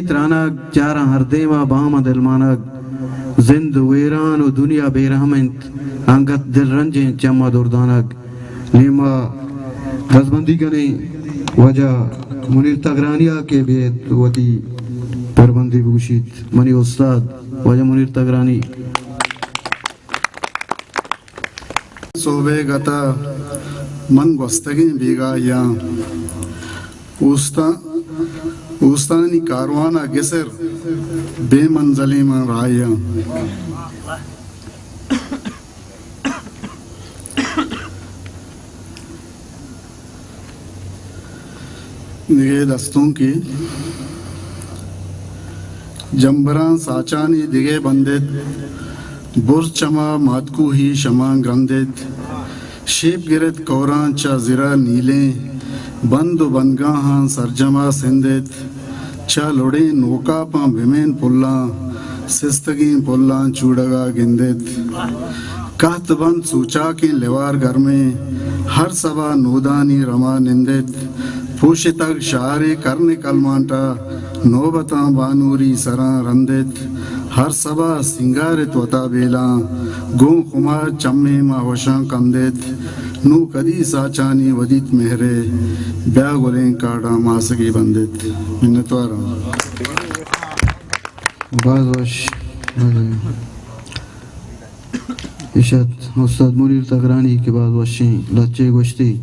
ترانگ، چاراں ہر دیم ءَ بام ءَ دلمانگ، زند ویران ءُ دنیا بے رحم اِنت، انگت دل رنجیں چم ءَ دردانگ۔ نی ما دزبندی کنیں واجہ منیر تگرانی ءَ کہ بیت وتی پربندی بگوشیت۔ منی استاد واجہ منیر تگرانی۔ سہبے گتا من گوستگیں بیگاہیاں، اوستان، اوستانی کاروان ءَ گسر، بے منزلیں من راہیاں۔ دگہ دستونکے۔ جمبراں ساچانی دگہ بندت، برز چما ماتکوہی شماں گرندت، شیپ گرت کوراں چہ زرا نیلیں، بند ءُ بندگاہاں سرجما سندت۔ چہ لڑیں نوکاپاں بمین پلاں، سستگیں پلاں چوڑگا گندت۔ کہت بنت سوچاکیں لیوار گرمیں، ہر سبا نودانی رما نندت۔ پوشتگ شہرے کرن کلمانٹا، نوبتاں بانوری سراں رندت۔ ہر سبا سینگارت وتا بیلاں، گوں خمار چمیں ماہوشاں کندت۔ نوں کدی ساچانی ودیت مہرے، بیا گلیں کاڑاں ماسگی بندت۔ منتواراں۔ باز وش۔ ایش ات استاد منیر تگرانی کہ باز وشیں لچے گوشتی۔